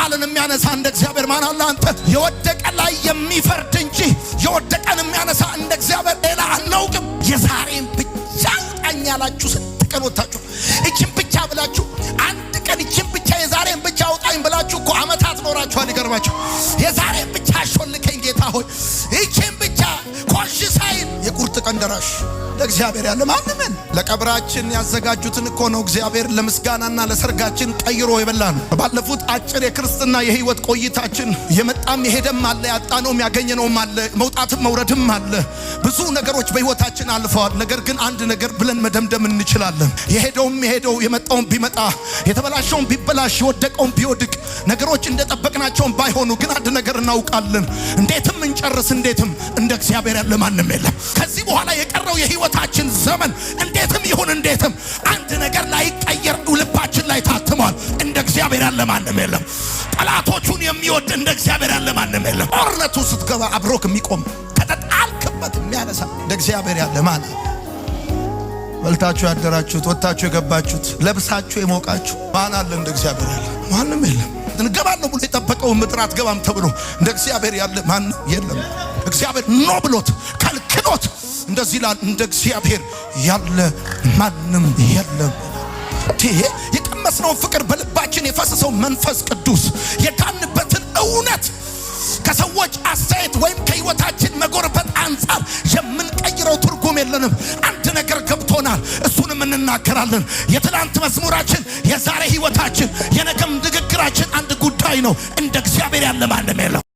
የተጣለን የሚያነሳ እንደ እግዚአብሔር ማን አለ? አንተ የወደቀ ላይ የሚፈርድ እንጂ የወደቀን የሚያነሳ እንደ እግዚአብሔር ሌላ አናውቅም። የዛሬን ብቻ አውጣኝ ያላችሁ ስንት ቀን ወጥታችሁ፣ ይችን ብቻ ብላችሁ አንድ ቀን ይችን ብቻ፣ የዛሬን ብቻ አውጣኝ ብላችሁ እኮ አመታት ኖራችኋል። ይገርማችሁ። የዛሬን ብቻ አሾልከኝ ጌታ ሆይ፣ ይችን ብቻ ኮሽ ሳይል። የቁርጥ ቀን ደራሽ ለእግዚአብሔር ያለ ማንም። ለቀብራችን ያዘጋጁትን እኮ ነው እግዚአብሔር ለምስጋናና ለሰርጋችን ቀይሮ የበላ ነው። ባለፉት አጭር የክርስትና የህይወት ቆይታችን የመጣም የሄደም አለ፣ ያጣነውም ያገኘነውም አለ፣ መውጣትም መውረድም አለ። ብዙ ነገሮች በህይወታችን አልፈዋል። ነገር ግን አንድ ነገር ብለን መደምደም እንችላለን። የሄደውም የሄደው፣ የመጣውም ቢመጣ፣ የተበላሸውም ቢበላሽ፣ የወደቀውም ቢወድቅ፣ ነገሮች እንደጠበቅናቸውም ባይሆኑ ግን አንድ ነገር እናውቃለን። እንዴትም እንጨርስ እንዴትም እንደ እግዚአብሔር ያለ ማንም የለም። ከዚህ በኋላ የቀረው የህይወታችን ዘመን እንዴትም ይሁን እንዴትም አንድ ነገር ላይቀየር ልባችን ላይ ታትሟል። እንደ እግዚአብሔር ያለ ማንም የለም። ጠላቶቹን የሚወድ እንደ እግዚአብሔር ያለ ማንም የለም። ጦርነቱ ስትገባ አብሮክ የሚቆም፣ ከተጣልክበት የሚያነሳ እንደ እግዚአብሔር ያለ ማን? በልታችሁ ያደራችሁት፣ ወጥታችሁ የገባችሁት፣ ለብሳችሁ የሞቃችሁ ማን አለ? እንደ እግዚአብሔር ያለ ማንም የለም። እንገባለሁ ብሎ የጠበቀው ምድር አትገባም ተብሎ እንደ እግዚአብሔር ያለ ማንም የለም። እግዚአብሔር no ብሎት ከልክሎት እንደዚህ ይላል፣ እንደ እግዚአብሔር ያለ ማንም የለም። ይሄ የቀመስነውን ፍቅር፣ በልባችን የፈሰሰው መንፈስ ቅዱስ፣ የዳንበትን እውነት ከሰዎች አስተያየት ወይም ከህይወታችን መጎርበት አንጻር የምንቀይረው ትርጉም የለንም። አንድ ነገር ገብቶናል፣ እሱንም እንናገራለን። የትላንት መዝሙራችን፣ የዛሬ ህይወታችን፣ የነገም ንግግራችን አንድ ጉዳይ ነው። እንደ እግዚአብሔር ያለ ማንም የለም።